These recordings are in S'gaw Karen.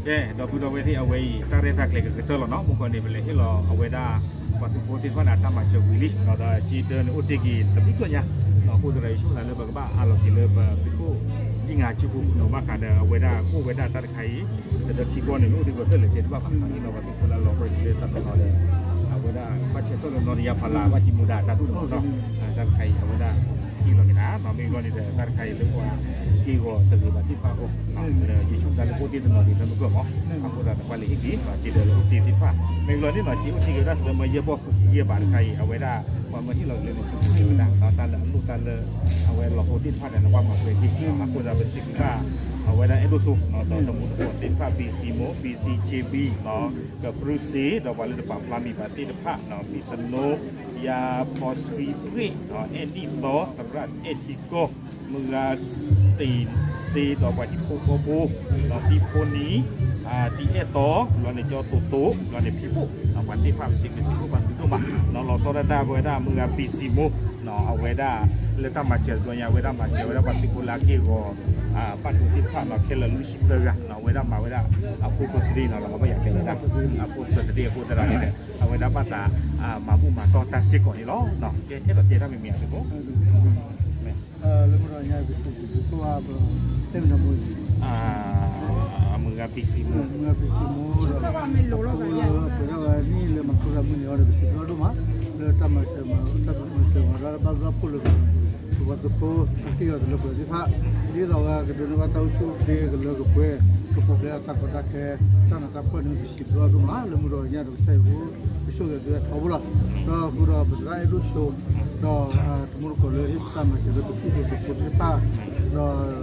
ကဲ ဒီပုၢ်ဒီဝဲၢ်သ့ၣ် အဝဲအံၤ တၢ်ရဲၣ်တၢ်ကျဲၤကကတၢၢ်လီၤနီၤ. မုၢ်ကီၢ်န့ၣ် ပလဲၤဟ့ၣ်လီၤအဝဲဒၣ် ပှၤသုးဖိသ့ၣ်တဖၣ်န့ၣ် အတၢ်မၤစၢၤဝံၤလံနီၤ. ဒီးစ့တၢန့ၣ် အိၣ်တ့ၢ်က့ၤတဘျုးကီၢ်ညါနီၤ. အဃိသတးဒီး ယဆိကမိၣ်လၢပကဘၣ်အးလီၤက့ၤလၢပသုးခိၣ် ဒ်ငါဆူပူၤနီၤ. ဘၣ်ဃးဒီးအဝဲဒၣ်ကအိၣ်ဝဲဒၣ်တၢ်တခါအံၤ တဒၢခံဘီန့ၣ် မ့ၢ်အိၣ်ဒံးပှၤဖျၢၣ်လဲၣ်တဲတဘၣ်ဘၣ်နီၤ. ဟ့ၣ်လီၤပှၤသုးဖိလၢအလီၤပှဲၤလၢတၢ်တနီၤဒီး အဝဲဒၣ်ဘၣ်ဆၢထၢၣ်လၢနီၢ်တယၢ်ဖးလၢ် ဘၣ်ကံမူဒါအတၢ်ဒိၣ်နီၤ. တၢ်တခါအံၤ အဝဲဒၣ်ဟ့ၣ်လီၤက့ၤနၤနီၤ. မ့ၢ်ဘျီန့ၣ်ဒီး တၢ်တခါအံၤလၢပှၤက့ၢ်ဂီၤတဂ့ၤဘၣ်သ့ၣ်တဖၣ်အဂီၢ် ဒီးယဆိကမိၣ်လၢကအိၣ်တ့ၢ်တနီၤဒံးလၢမုၢ်ကီၢ်မး. အဃိသတးဒီးပှၤလဲၤဟ့ၣ်က့ၤ စ့တၢလၢအိၣ်တ့ၢ်သ့ၣ်တဖၣ် မ့ၢ်ဘျီန့ၣ်နီၤ စ့အိၣ်တ့ၢ်က့ၤဝဲဒၣ်သၢမၢယဲၢ်ဘီဃုဆံယဲၢ်ဘးတခါအံၤ အဝဲဒၣ် ပှၤမၢဟ့ၣ်လီၤက့ၤလၢနစုပူၤဝဲဒၣ် တၢ်လၢအလိၣ်တၢ်လၢ အဝဲလီၤဟိသ့ၣ်တဖၣ်န့ၣ် နဘၣ်မၤပှဲၤက့ၤ. အဃိသတးပစံးဘျုးဘၣ် အဝဲဒၣ်အဲၣ်ဒိၣ်စိ ဒီးတမူတကိးသ့ၣ်တဖၣ် ဘံစံမိၣ် ဘံစံက့ဘံ ကပြုၢ်စ့ ဒီးပှၤလၢတပာ်ဖျါမံၤဘၣ်သ့ၣ်တဖၣ် ဘံစနိ ယါဖီဆှံပှ့ၢ် အဲၣ်နံၣ်သီ သရၣ်အဲၣ်ထံကီၢ် မုၢ်ဂၤတ့ၢ်သ့ဒီးပှၤဟံၣ်ဖိဃီဖိ ဒီးသံဖိနံၤ တံၤအဲၣ်တီ ဘျီန့ၣ်ကၠီတိတိ ဘျီန့ၣ်ဖံးဘိၣ် ပှၤသ့ၣ်တဖၣ်ပစံးဘျုးစံးဖှိၣ်ပှၤသုးဒိၣ်မး လီၤဆီဒၣ်တၢ်ပဝဲဒၣ်မုၢ်ဂၤဘံစံမိၣ် အဝဲဒၣ်လၢတၢ်မၤစၢၤတဘျီညါ အဝဲဒၣ်မၤစၢၤဝဲဒၣ်ပှၤသုးဖိလၢအက့ၢ်ဂီၤ ဘၣ်ဒိသ့ၣ်တဖၣ်နီၤ ခဲလၢာ်လွံၢ်ဆံသၢဂၤ အဝဲဒၣ်မၤဝဲဒၣ်အဖိသၢသဒ့နီၤ လီၤဘၣ်ယၤတဲဝဲဒၣ် အဖိသၢသဒ့အဃိသတးန့ၣ် အဝဲဒၣ်ဘၣ်သး မၤဘူၣ်မၤတီၢ်တၢ်စ့ၢ်ကီးန့ၣ်လီၤ. ကဲအဲၣ်ဒိးတဲတၢ်မံၤမံၤအသုးဖိ လၢမုၢ်ဒီးညါ ပစံးဘျုးစံးဖှိၣ်ဘၣ် ပတဲမ့ၢ်နီၤ မုၢ်ဂၤဘံစံမိၣ် မုၢ်ဂၤဘံစံမိၣ် လၢပှဲၤထီၣ်ဝဲနံၣ်လၢမၤခိရၤမုၢ်နံၤအံၤဒီး ပစံးဘျုးဒိၣ်မး လၢတၢ်မၤစၢၤမၤတၢ်မၤစၢၤမၤတၢ်ဘၣ်ဘျုးဖှိၣ်လၢ ပှၤသုးဖိအက့ၢ်အဂီၤတလၢပှဲၤသ့ၣ်တဖၣ် ဒ်သိးဝဲကဒိးန့ၢ်ဘၣ်တၢ်အိၣ်ဆူၣ်အိၣ်ချ့ကလၢကပှဲၤ ကပူၤဖျဲးအတၢ်ကီတၢ်ခဲ တၢ်နးတၢ်ဖှီၣ်န့ၣ် ပစံးဘျုးဒိၣ်မး လၢမုၢ်ဒီးညါဒီးကစၢ်ယွၤ ပဆိၣ်ဂ့ၤဒုးထီဘိလီၤ. ဒီးဃုာ်ဒီးပသရၣ်အဲၣ်ဒိၣ်စိ ဒီးတမူတကိးလၢဟ့ၣ်တၢ်မၤစၢၤလၢပသုးဖိသ့ၣ်တဖၣ် ဒီး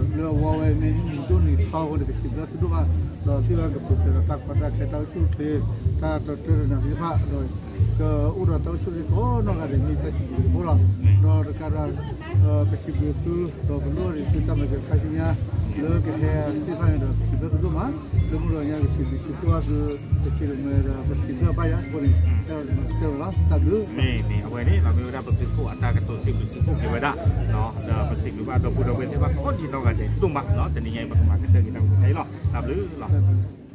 လၢအဝဲမ့ၢ်နံၣ်ဒိၣ်နံၣ်ထီအဃိန့ၣ် ပစံးဘျုးသုဒိၣ်မး ဒီးသ့ၣ်ဝဲကပူၤဖျဲးဒီးတၢ်ကီတၢ်ခဲ တၢ်အိၣ်ဆူၣ်အိၣ်ချ့ တၢ်တတၢတနၤသ့ၣ်တဖၣ် ဒီး ကအိၣ်ဒီးတၢ်အိၣ်ဆူၣ်အိၣ်ချ့ကိးနီၢ်ဂၤဒဲး မ့ၢ်တၢ်စံးဘျုးစံးဖှိၣ်လီၤ. ဒီးတကးဒီး ပစံးဘျုးသု ဒီးပလိၣ်အီၣ်ဒံးသုတၢ်မၤစၢၤခါဆူညါ လၢကဟဲသ့ၣ်တဖၣ်န့ၣ်ဒီး ပစံးဘျုးသုဒိၣ်မး လၢမုၢ်ဒီးညါ ပစံးဘျုးစံးဖှိၣ်အသု ပစံးဘျုးမ့ၢ်ဒီး ပစံးဘျုးဘၣ်ယၤအဃိန့ၣ် တဲဝဲလီၤ တၢ်ဘျုး မ့ၢ်န့ၣ် အဝဲန့ၣ် မ့ၢ်ဝဲဒၣ်ပသုးခိၣ်အတၢ်ကတိၤစံးဘျုးစံးဖှိၣ်က့ၤဝဲဒၣ် ဒီးပစံးဘျုးဘၣ်ဒီပုၢ်ဒီဝဲၢ်သ့ၣ်တဖၣ်ကိးဒံးနီၢ်ဂၤဒဲးဒိၣ်မး တနံၤညါအံၤ ပကမၤကတၢၢ်က့ၤတၢ်ဝံတခါအံၤလီၤ. တၢ်ဘျုးလီၤ.